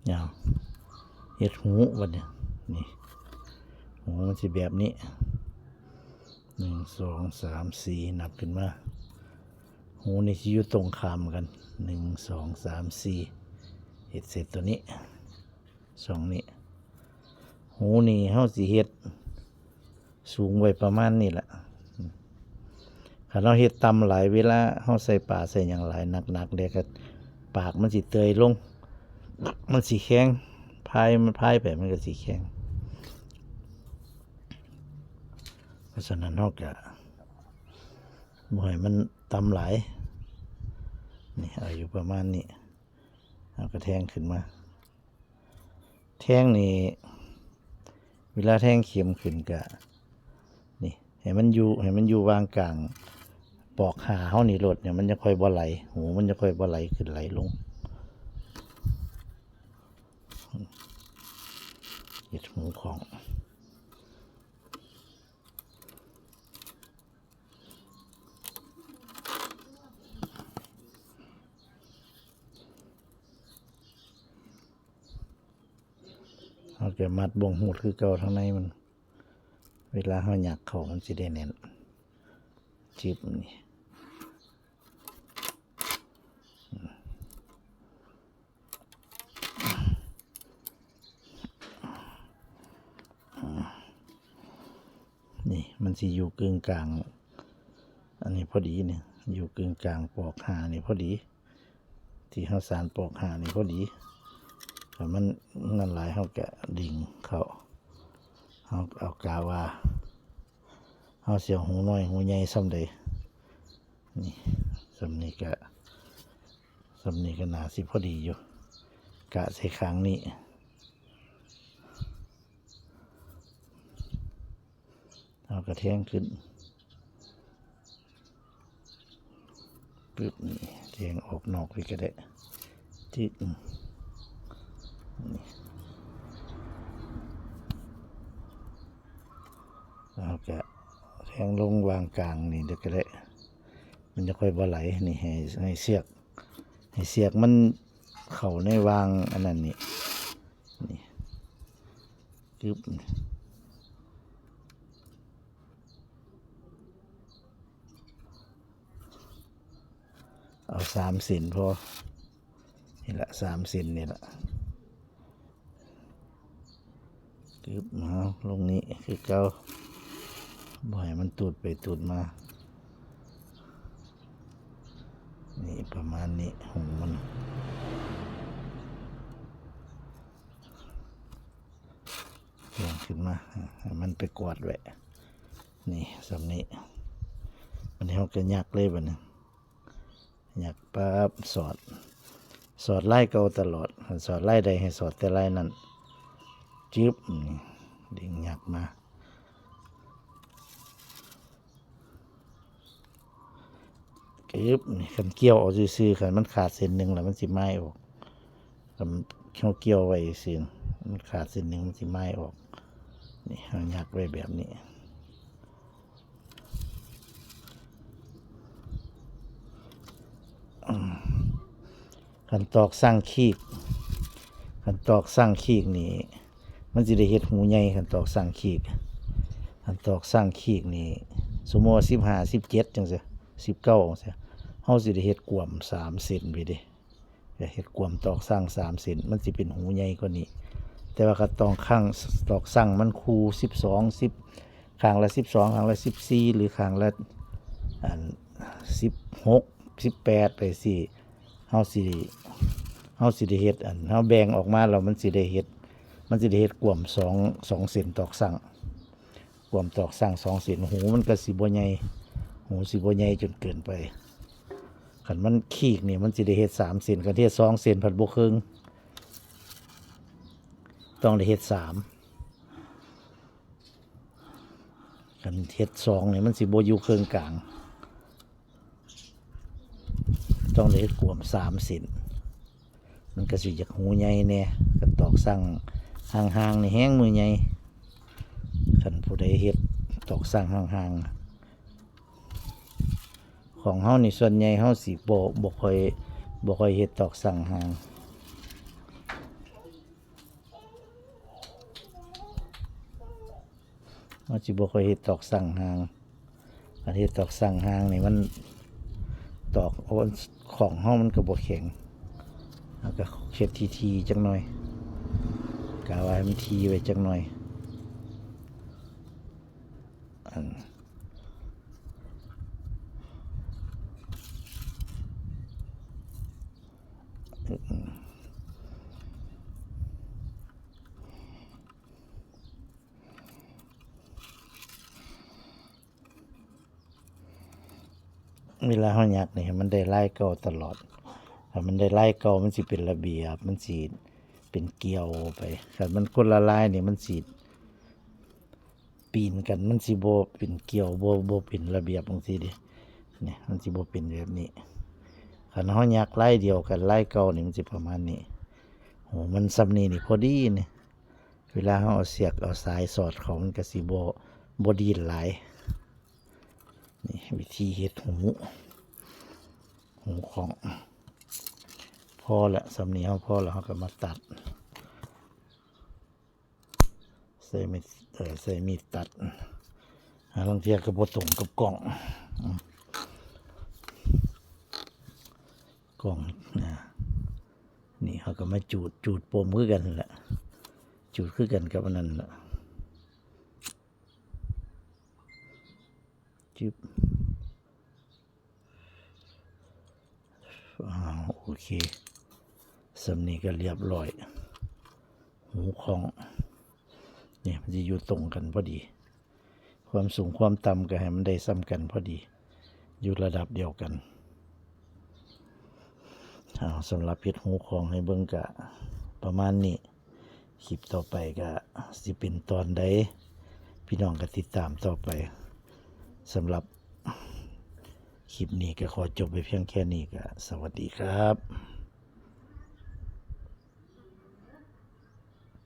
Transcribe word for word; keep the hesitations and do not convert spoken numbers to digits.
เอาเฮ็ดหูบัดนี้ นี่ หูมันสิแบบนี้ หนึ่ง สอง สาม สี่ นับขึ้นมา หูนี่สิอยู่ตรงข้ามกัน หนึ่ง สอง สาม สี่ เฮ็ดเสร็จตัวนี้ ช่องนี้ หูนี่เฮาสิเฮ็ดสูงไว้ประมาณนี้แหละ คันเฮาเฮ็ดต่ำหลาย เวลาเฮาใส่ปลาใส่หยังหลายหนักๆ เด้ก็ปากมันสิเตยลง มันสิแข็ง พาย มันพายไปมันก็สิแข็ง เพราะฉะนั้นเฮาก็บ่ให้มันต่ำหลาย นี่ เอาอยู่ประมาณนี้ เอากระแทงขึ้นมา แทงนี่ เวลาแทงเข็มขึ้นก็ นี่ ให้มันอยู่ ให้มันอยู่วางกลางปอกห้าเฮานี่โลดเนี่ย มันจะค่อยบ่ไหล หูมันจะค่อยบ่ไหลขึ้นไหลลง เฮ็ดหูของ เฮาจะมัดบ่วงหูดคือเก่าทางในมัน เวลาเฮาหยักเข้ามันสิได้แน่น จึ๊บ นี่ นี่มันสิอยู่กึ่งกลาง อันนี้พอดีนี่ อยู่กึ่งกลางปอกห้านี่พอดี ที่เฮาสานปอกห้านี่พอดี ถ้ามันนั่นหลายเฮาก็ดึงเข้า เฮาเอากะว่า เฮาสิเอาหูน้อยหูใหญ่ส่ำใด นี่ ส่ำนี้ก็ ส่ำนี้ก็น่าสิพอดีอยู่ กะใส่ข้างนี้ เอากระแทงขึ้น ปึ๊บ นี่ แทงออกนอกไปก็ได้ ที่ อืม นี่ เอากะแทงลงวางกลางนี่เด้อก็ได้ มันจะค่อยบ่ไหล นี่ ให้ ให้เสียก ให้เสียกมันเข้าในวางอันนั้นนี่ นี่ จึ๊บ เอาสามเซนพอ นี่ละ สามเซนนี่ละ จึ๊บ เอาลงนี้คือเก่า บ่ให้มันตูดไปตูดมา นี่ประมาณนี้ หูมัน เรียงขึ้นมา ให้มันไปกวาดไว้ นี่ ส่ำนี้ อันนี้เฮาก็ยักเลยบัดนี้ ยักปั๊บ สอด สอดลายเก่าตลอด สอดลายใดให้สอดแต่ลายนั้น จึ๊บ นี่ ดึงยักมา จึ๊บ นี่ คันเกี่ยวเอาซื่อๆ คันมันขาดเส้นหนึ่งแล้วมันสิไม้ออก คันเฮาเกี่ยวไว้ซื่อ มันขาดเส้นหนึ่งมันสิไม้ออก นี่ เฮายักไว้แบบนี้ อืม คันตอกสั่งขีก คันตอกสั่งขีกนี่ มันสิได้เฮ็ดหูใหญ่ คันตอกสั่งขีก คันตอกสั่งขีกนี่ สมมุติว่าสิบห้า สิบเจ็ดจั่งซี้ สิบเก้าจั่งซี้ เฮาสิได้เฮ็ดกวมสามเซนไปเด้ ก็เฮ็ดกวมตอกสั่งสามเซน มันสิเป็นหูใหญ่กว่านี้ แต่ว่าคันตอกข้าง ตอกสั่งมันคู่สิบสอง สิบ ข้างละสิบสอง ข้างละสิบสี่ หรือข้างละ อัน สิบหก สิบแปด ไปซี้ เฮาสิ เฮาสิได้เฮ็ด อัน เฮาแบ่งออกมาแล้วมันสิได้เฮ็ด มันสิได้เฮ็ดกวมสอง สองเซนตอกสั่ง กวมตอกสั่งสองเซน หูมันก็สิบ่ใหญ่ หูสิบ่ใหญ่จนเกินไป คันมันขีกนี่มันสิได้เฮ็ดสามเซน คันเฮ็ดสองเซนพัดบ่เคิ่ง ต้องได้เฮ็ดสาม คันเฮ็ดสองนี่มันสิบ่อยู่เคิ่งกลาง ต้องได้เฮ็ดกวมสามเซน มันก็สิอยากหูใหญ่แน่ คันตอกสั่งห่างๆ นี่แฮงมือใหญ่ คันผู้ใดเฮ็ดตอกสั่งห่างๆ ของเฮานี่ส่วนใหญ่เฮาสิบ่ บ่ค่อย บ่ค่อยเฮ็ดตอกสั่งห่าง เฮาสิบ่ค่อยเฮ็ดตอกสั่งหาง อันเฮ็ดตอกสั่งหางนี่มันตอก โอ้ ของเฮามันก็บ่แข็ง แล้วก็เฮ็ดทีๆจักหน่อย กะว่าให้มันทีไว้จักหน่อย อัน เวลาเฮายักนี่ให้มันได้ลายเก่าตลอด ถ้ามันได้ลายเก่ามันสิเป็นระเบียบ มันสิเป็นเกี่ยวไป คันมันคนละลายนี่มันสิปีนกัน มันสิบ่เป็นเกี่ยว บ่ บ่เป็นระเบียบจั่งซี้เด้ นี่ มันสิบ่เป็นแบบนี้ คันเฮายักลายเดียวกัน ลายเก่านี่มันสิประมาณนี้ โห มันส่ำนี้นี่พอดีนี่ เวลาเฮาเอาเสียกเอาสายสอดเข้ามันก็สิบ่ บ่ดีนหลาย นี่วิธีเฮ็ดหู หูของ พอละ ส่ำนี้เฮาพอแล้ว เฮาก็มาตัด ใส่มีด เอ่อ ใส่มีดตัด หาลางเทื่อก็บ่ตรงกับกล้อง อืม กล้อง อ่า นี่เฮาก็มาจูด จูดปมคือกันนั่นแหละ จูดคือกันกับอันนั้นแหละ จึ๊บ อ้าว โอเค ส่ำนี้ก็เรียบร้อย หูของ นี่มันสิอยู่ตรงกันพอดี ความสูงความต่ำก็ให้มันได้ส่ำกันพอดี อยู่ระดับเดียวกัน เอา สำหรับเฮ็ดหูของให้เบิ่งก็ประมาณนี้ คลิปต่อไปก็สิเป็นตอนใด พี่น้องก็ติดตามต่อไป สำหรับคลิปนี้ก็ขอจบไปเพียงแค่นี้ ก็สวัสดีครับ